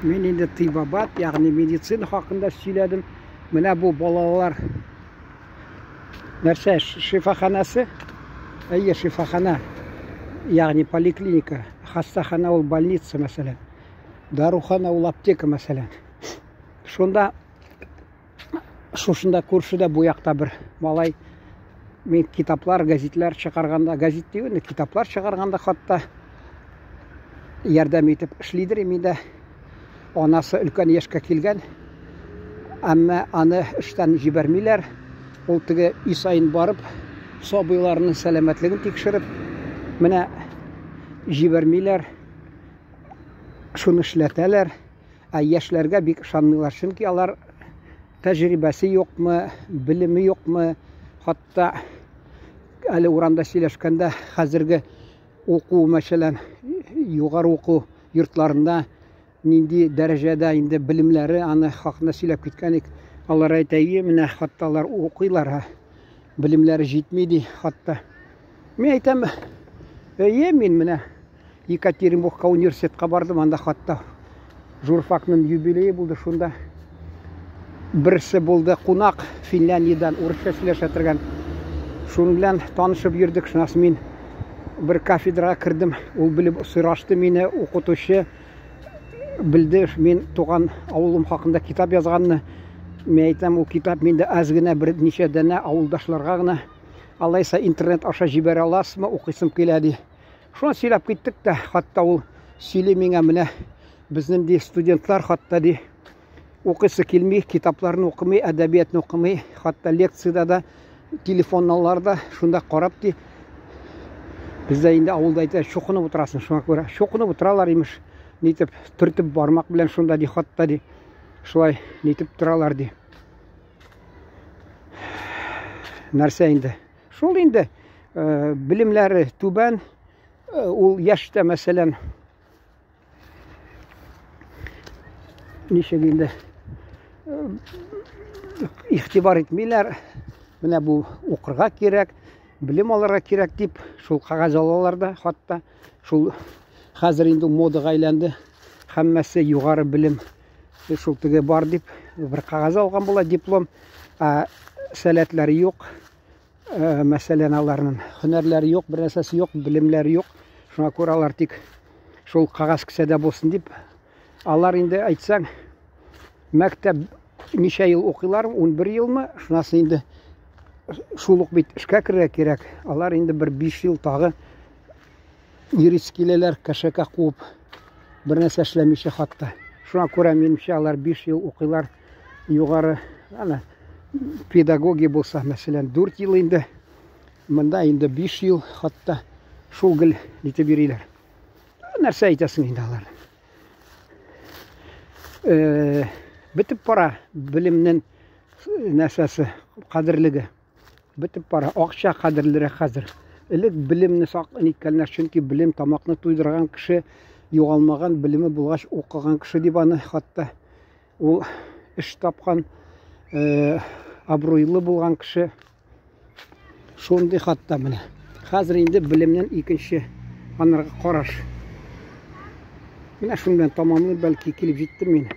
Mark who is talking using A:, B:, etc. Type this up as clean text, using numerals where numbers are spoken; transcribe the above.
A: Мин инде тыйбабат, ягъни медицина хакында сөйләдем. Менә бу балалар нәрсә шифаханасы? Әйе, шифахана. Ягъни поликлиника, хастахана ул больница, мәсәлән. Дарухана ул аптека, мәсәлән. Шунда шушында күршедә бу якта бер малай мин китаплар, газетлар чыгарганда, газет дигәндә китаплар чыгарганда хатта ярдәм итеп эшлидер инде. Анасы өлкән яшькә килгән, әмма аны эштән җибәрмиләр. Ул теге өй саен барып, сабыйларының сәламәтлеген тикшереп, менә җибәрмиләр. Шуны эшләтәләр. Ә яшьләргә бик ышанмыйлар, чөнки алар тәҗрибәсе юкмы, белеме юкмы, хатта әле урамда сөйләшкәндә хәзерге уку, мәсәлән, югары уку йортларында нинди дәрәҗәдә инде белемнәре, аны хакында сөйләп киткән идек. Алар әйтә, "Ие, менә хатта алар укыйлар, белемнәре җитми", ди хатта. Мин әйтәм, "Әйе, мин менә Екатеринбургка университетка бардым, анда хатта журфакның юбилее булды шунда. Берсе булды кунак Финляндиядән урысча сөйләшә торган. Шуның белән танышып йөрдек. Шуннан соң мин бер кафедрага кердем. Ул белеп сорашты мине, укытучы белде мин туган авылым хакында китап язганны. Мин әйтәм, ул китап миндә аз генә бер ничә данә авылдашларга гына. Алайса интернет аша җибәрә аласызмы, укыйсым килә ди. Шуны сөйләп киттек тә, хатта ул сөйли миңа менә безнең ди студентлар хатта ди укыйсы килми, китапларны укымый, әдәбиятны укымый, хатта лекциядә дә телефоннар да шунда карап ди. Бездә инде авылда әйтә, чукынып утырасың, шуңа күрә чукынып утыралар имеш. Нитеп төртеп бармак белән шунда ди, хатта ди. Шулай нитеп торалар ди. Нәрсә инде? Шул инде э, белемнәре түбән, э, ул яшьтә, мәсәлән, ничек инде э, игътибар итмиләр. Менә бу укырга кирәк, белем алырга кирәк дип, шул кәгазь алалар да, хатта шул хәзер инде модага әйләнде. Һәммәсе югары белем шул теге бар дип бер кәгазь алган була, диплом, ә сәләтләре юк. Э, мәсәлән, аларның һөнәрләре юк, бер нәрсәсе юк, белемнәре юк. Шуңа күрә алар тик шул кәгазь кесәдә булсын дип. Алар инде әйтсәң, мәктәп ничә ел укыйлар, 11 елмы, шуннан соң инде шул ук бит эшкә керергә кирәк. Алар инде бер 5 ел тагы юрист киләләр, кәшәкә куып, бер нәрсә эшләмичә хатта. Шуңа күрә минемчә алар 5 ел укыйлар югары, ана педагогия булса, мәсәлән, 4 ел инде, монда инде 5 ел хатта шул гел нитеп йөриләр. Нәрсә әйтәсең инде алар? Э, бетеп бара белемнең нәрсәсе, кадерлеге. Бетеп бара. Акча кадерлерәк хәзер. Элек белемне сак ниткәннәр, чөнки белем тамакны туйдырган кеше, югалмаган белеме булгач укыган кеше дип аны хатта ул эш тапкан, э, абруйлы булган кеше. Шундый хатта менә. Хәзер инде белемнән икенче анарга караш. Менә шуның белән тамамлый, бәлки килеп җиттем мин.